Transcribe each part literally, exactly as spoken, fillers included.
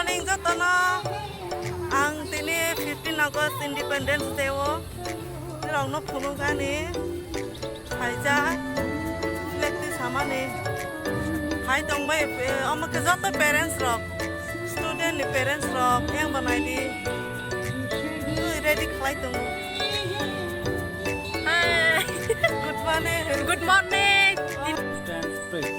Morning jotono, ang tini fifteen August Independence Day o norokno phunukani phaijak flag twi samani. Hai tongbai, eh, omo khe joto parents rok, student ni parents rok, yang bo naidi. Twi ready khlai tongo. Hi. Good morning. Good morning. Stand straight.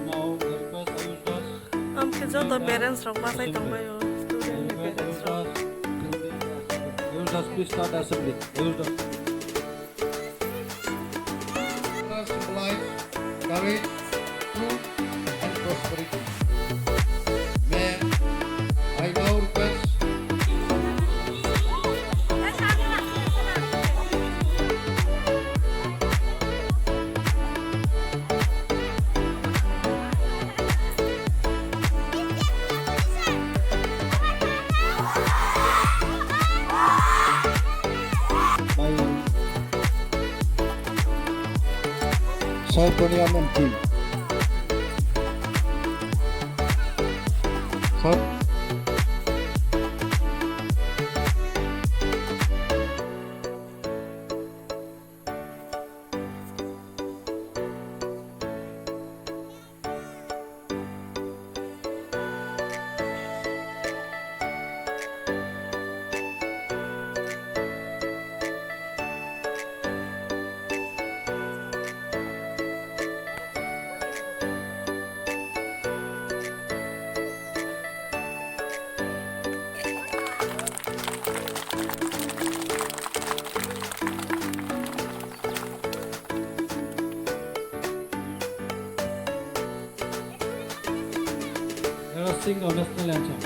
Now request Ayush. Am khe joto parents rok bachai tongbai o, student ni parents rok. Ayush Das, please start assembly. Ayush Das. Symbolize courage, truth, and prosperity. May I now request by Sir Poniam and team. Sir. Let us sing our national anthem.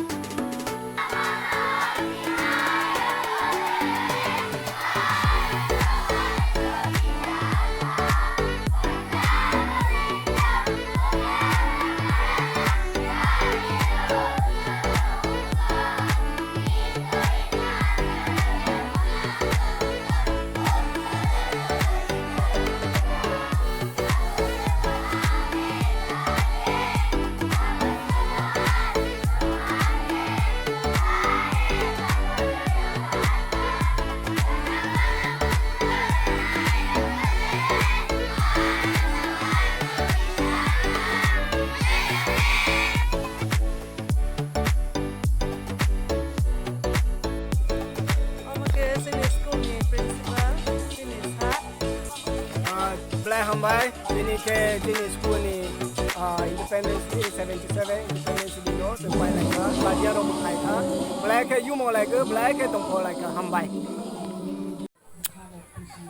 Omo khe chini school ni principal, chini sir. Ah, belai hambai, tini khe chini school ni, ah, Independence Day seventy seven Independence Day no chwng pai lai kha, badia rok bo khai kha, belai khe yumo lai kha, belai khe tongkho lai kha, hambai.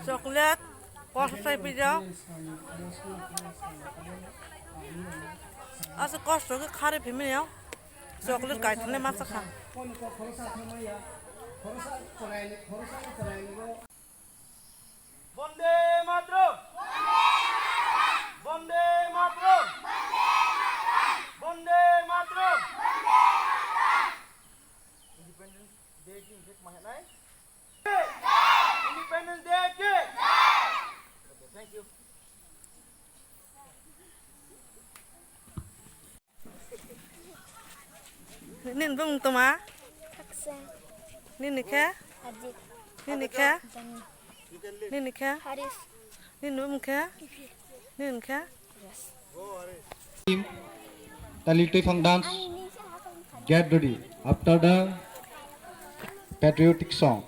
Chocolate, kosto sai pijak. Asa kosto khe kharwi phimani ya. Chocolate kaitham le masa kha. Bonde Mataram! Bonde Mataram! Bonde Mataram! Independence Day ki hingkhe tma hwnwi? Independence Day ki! Okay, thank you. Nini bumung tma? Haksa. Nini khe? Ajit. Nini khe? Jani. Nini khe? Haris. Nini bumung khe? Nini khe? Team, Tali Tuiphang dance, get ready after the patriotic song.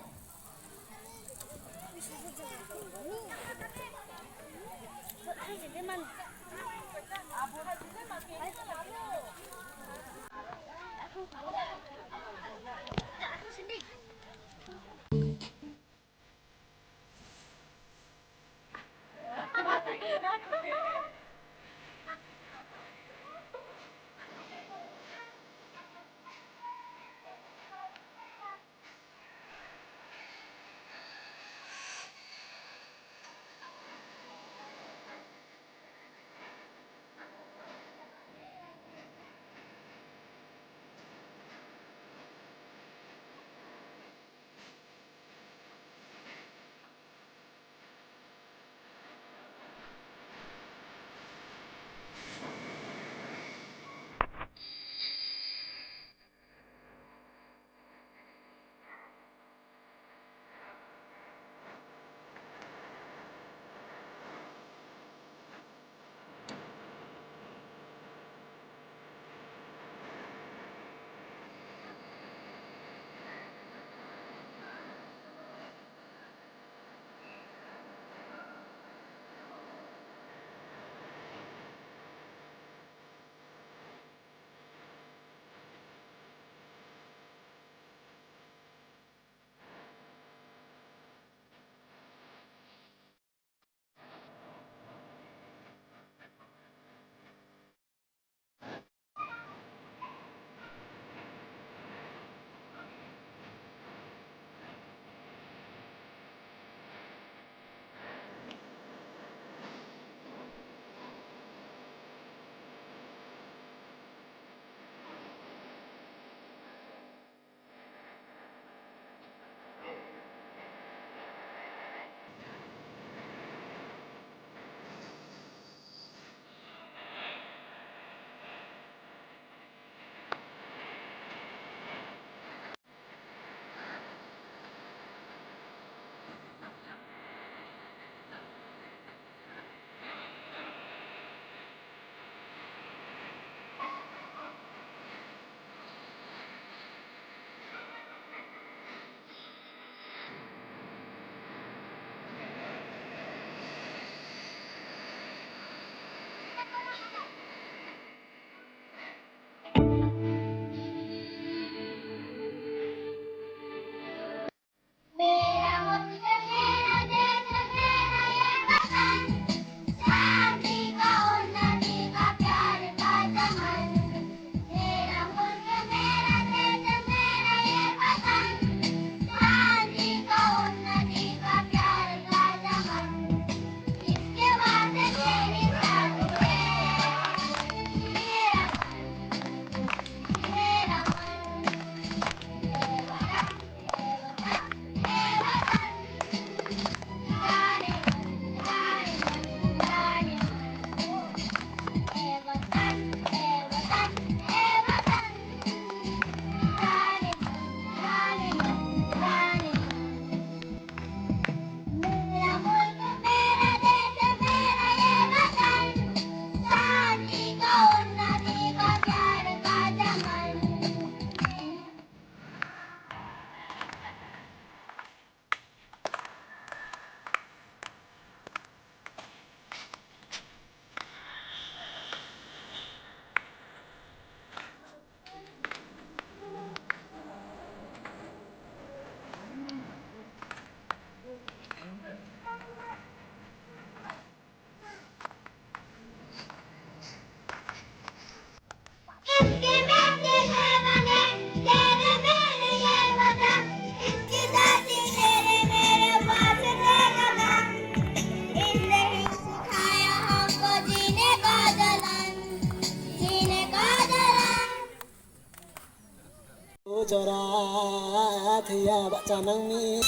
Chora thwiya bacha nangni.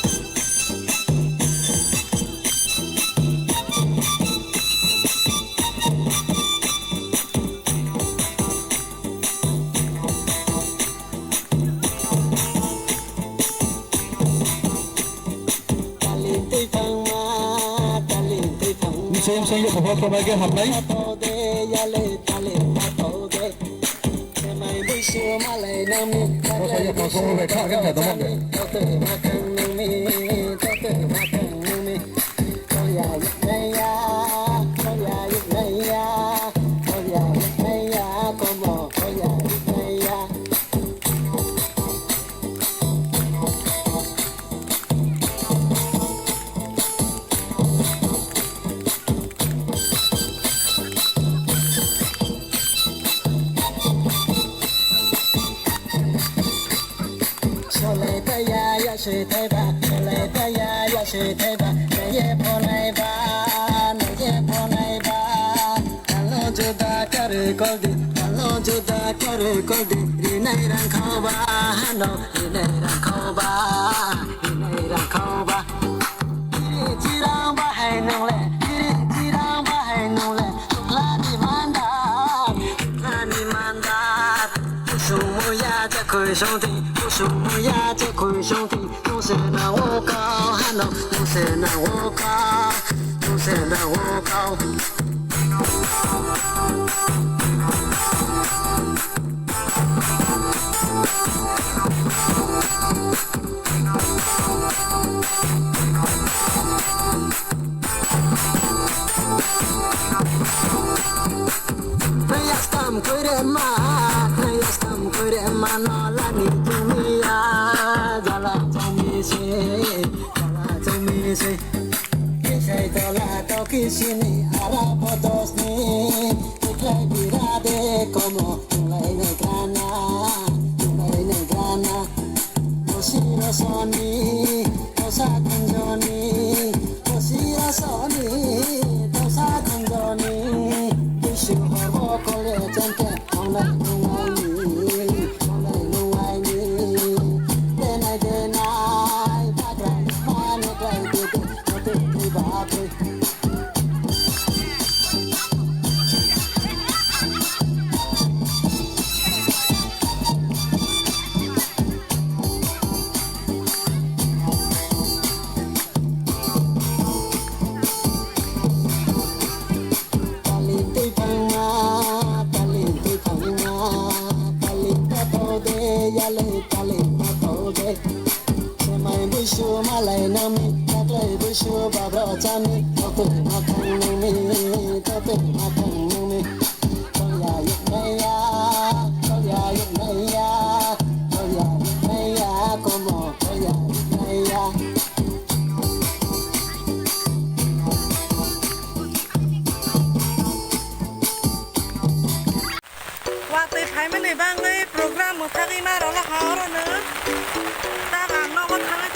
Talin twi thangma, talin twi thangma. Ni same same yo khobor khobor ge hamnai. Tode yale talin tode. Semai busu malai nangni. Bokha ya bokha bai kha kha dong. Totwi bakang nangni, totwi bakang nangni. Koya yuk naya, koya yuk naya, koya yuk naya, komo koya yuk naya. Solai taya ya se thaiba, solai taya ya se thaiba, naye phonai ba, naye phonai ba. Talo juda kare koldi, talo juda kare koldi, rinai rang khauba, hano rinai rang khauba, rinai rang khauba. Iri jirang bahai nungle, iri jirang bahai nungle, tuklani mandar, tuklani mandar. Kusung muya jakhui songti, kusung muya jakhui songti. Nungse na wokao hano, nungse na wokao, nungse na wokao. Nayastam koirema, nayastam koirema nolani jumia, jala jumi se, jala jumi se. Kisai tola to kisini ara bodosni, iklai birade komo, tulai ne grana, tulai ne grana. Bosiro soni, bosa khunjoni, bosiro soni, bosa khunjoni. Kisu horbo kole chente, ongnai nungaini, ongnai nungaini. Denai denai, bagra mane dai dede, mate dei babe. Talin twi thangma, talin twi thangma, talin ta tode yale talin ta tode. Semai buisu malai nangni, taklai buisu babra chani, totwi makhang nangni, totwi makhang nangni. Koya yuk naya, koya yuk naya, koya yuk naya, komo koya yuk naya. Watwi phaimani bagwi program mwthagwi ma rwla ha orono. Tabang nogo thangwi